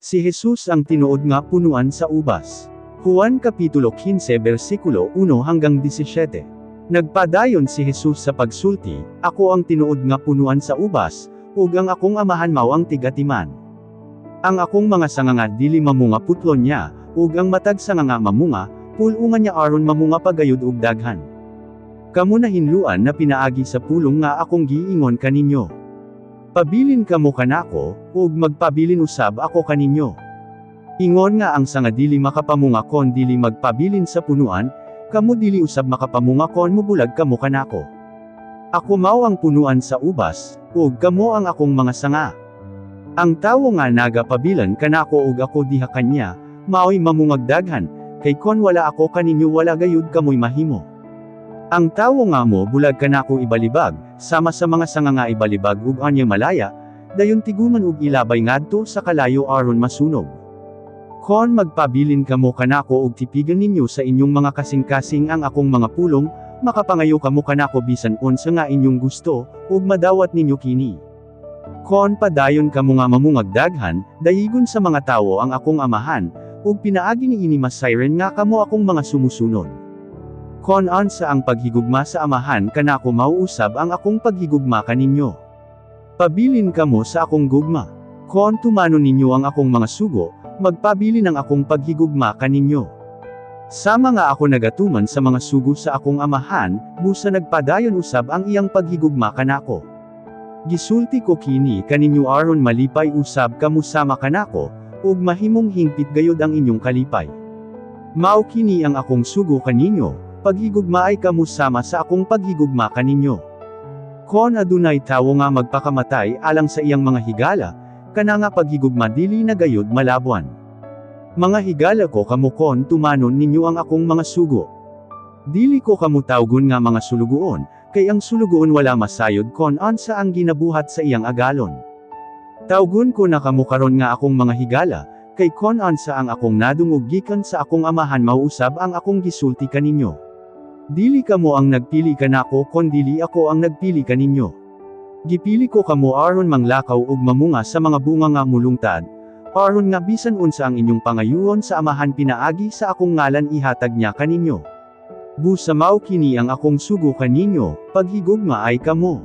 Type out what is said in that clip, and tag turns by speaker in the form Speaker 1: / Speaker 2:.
Speaker 1: Si Jesus ang tinuod nga punuan sa ubas. Juan Kapitulo 15 versikulo 1 hanggang 17. Nagpadayon si Jesus sa pagsulti, "Ako ang tinuod nga punuan sa ubas, ug ang akong Amahan mao ang tigatiman. Ang akong mga sanga nga dili mamunga putlon niya, ug ang matag sanga nga mamunga, pul-ungan niya aron mamunga pa gayud og daghan. Kamo nahinluan na pinaagi sa pulong nga akong giingon kaninyo. Pabilin kamo kanako, ug magpabilin usab ako kaninyo. Ingon nga ang sanga dili makapamunga kon dili magpabilin sa punuan, kamo dili usab makapamunga kon mobulag kamo kanako. Ako mao ang punuan sa ubas, ug kamo ang akong mga sanga. Ang tawo nga nagapabilin kanako ug ako diha kanya, maoy mamungag daghan, kay kon wala ako kaninyo wala gayud kamoy mahimo. Ang tawo nga mo bulag kanako ibalibag, sama sa mga sanga nga ibalibag ug anya malaya, dayon tiguman ug ilabay ngadto sa kalayo aron masunog. Kon magpabilin kamo kanako ug tipigan ninyo sa inyong mga kasing-kasing ang akong mga pulong, makapangayo kamo kanako bisan unsa nga inyong gusto, ug madawat ninyo kini. Kon padayon kamo nga mamungag daghan, dayigon sa mga tawo ang akong Amahan, ug pinaagi niini masayran nga kamo akong mga sumusunod. Kon unsa ang paghigugma sa Amahan kanako mao usab ang akong paghigugma kaninyo. Pabilin kamo sa akong gugma. Kon tumanon ninyo ang akong mga sugo, magpabilin ang akong paghigugma kaninyo. Sama nga ako nagatuman sa mga sugo sa akong Amahan, busa nagpadayon usab ang iyang paghigugma kanako. Gisulti ko kini kaninyo aron malipay usab kamo sama kanako, ug mahimong hingpit gayud ang inyong kalipay. Mao kini ang akong sugo kaninyo, paghigugmaay kamo sama sa akong paghigugma kaninyo. Kon adunay tawo nga magpakamatay alang sa iyang mga higala, kana nga paghigugma dili na gayud malabwan. Mga higala ko kamo kon tumanon ninyo ang akong mga sugo. Dili ko kamo tawgon nga mga sulugoon, kay ang sulugoon wala masayod kon unsa ang ginabuhat sa iyang agalon. Tawgon ko na kamo karon nga akong mga higala, kay kon unsa ang akong nadungog gikan sa akong Amahan mao usab ang akong gisulti kaninyo. Dili kamo ang nagpili kanako kondili ako ang nagpili kaninyo. Gipili ko kamo aron manglakaw ug mamunga sa mga bunga nga mulungtad, aron nga bisan unsa ang inyong pangayuon sa Amahan pinaagi sa akong ngalan ihatag niya kaninyo. Busa mao kini ang akong sugo kaninyo, paghigugmaay kamo.